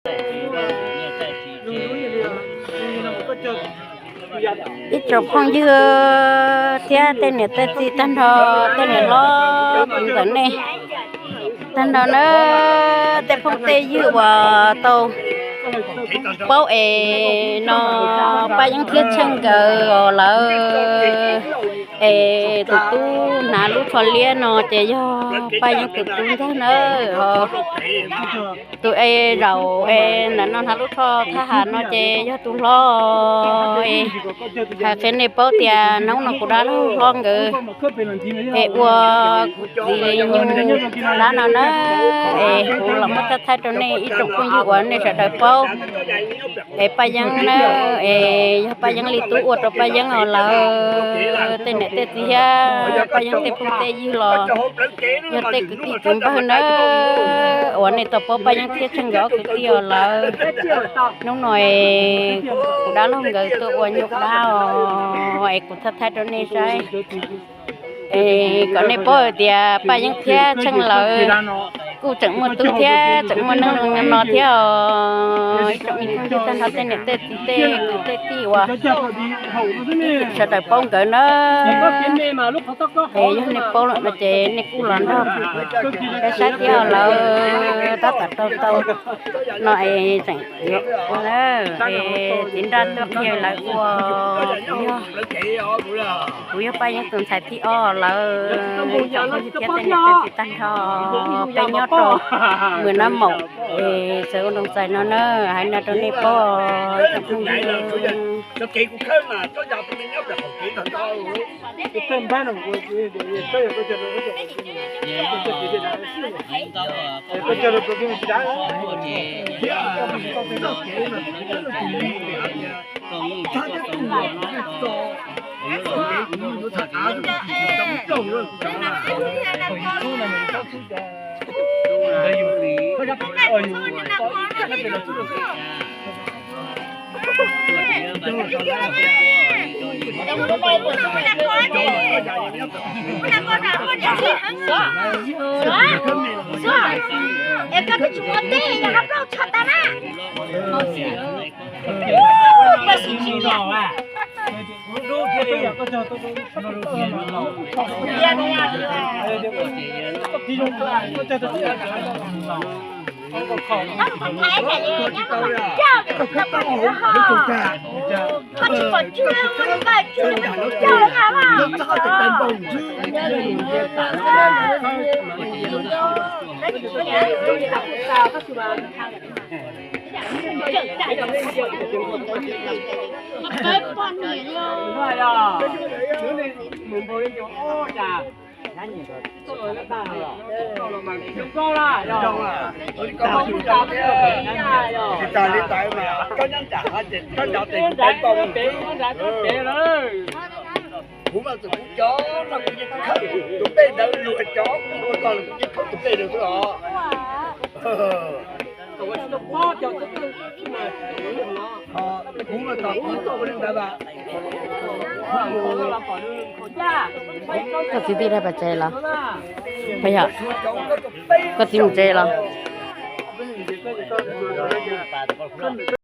Ib tsoom phooj ywg thiab tej niam tej txiv tag nrho, tej niam hlob txiv ntxawm nej tag nrho na, tej phooj tej ywg uas tau paub es no Paj Yeeb thiab Tsheej nkawd os lawm, es tus tub hnav lub tsho liab no ces yog Paj Yeeb tus tub ntag na. Tus es zaum es ntawm no hnav lub tsho thaj ham no ces yog tus hlob es hais qhia nej paub tias hnub no kuv dab laug hlob nkawd es ua kuv txiv nyuj dab no na, es kuv los muab thaij thaij rau nej ib tsoom phooj ywg uas nej sawv daws paub. Es Paj Yeeb na, es yog Paj Yeeb li tub ua rau Paj Yeeb os lawm, tej niam tej txiv thiab Paj Yeeb tej phooj tej ywg los yog tej kwv tij kwv npawg na, uas nej tau paub Paj Yeeb thiab Tsheej nkawd ob kwv tij os lawm. Hnub no es kuv dab laug nkawd tuaj ua nyuj dab os, es kuv thaij thaij rau nej saib. Es kom nej paub hais tias Paj Yeeb thiab Tsheej lawv kuj tseem muaj tub thiab tseem muaj neej no thiab os. Ib tsoom me phooj ywg tag nrho tej niam tej txiv tej kwv tej tij uas sawv daws paub nkawd na. Es yog nej paub lawm no ces nej kuj los nrog saib thiab os lawm, tab tom rau tau no es tseem yuav ua na, es txiv nraj tuaj qhia lawv ua, kuv yog, kuv yog Paj Yeeb tus ntxhais thib ob lawm, ib tsoom phooj ywg thiab tej niam tej txiv tag nrho, peb nyob rau Mws Nab Maum, es txawm ua noo txais no na, hais no rau nej paub, ib tsoom phooj ywg. Es koj twb tsis muaj tej yog hab plaub tshaj tas na. Koj sim tsis nyiam. Koj tsis pom cwj koj cwj coj na. Kuv mas txawm kuv cov no kuv yeej khawb tus nplej ntawd, luag cov kuv ua tau los kuv yeej khawb tus nplej ntawd xwb os. Kuv mas txawm kuv ua li ntawd mas. Koj txiv tij dag pas tsev los? Yog koj txiv mus tsev los?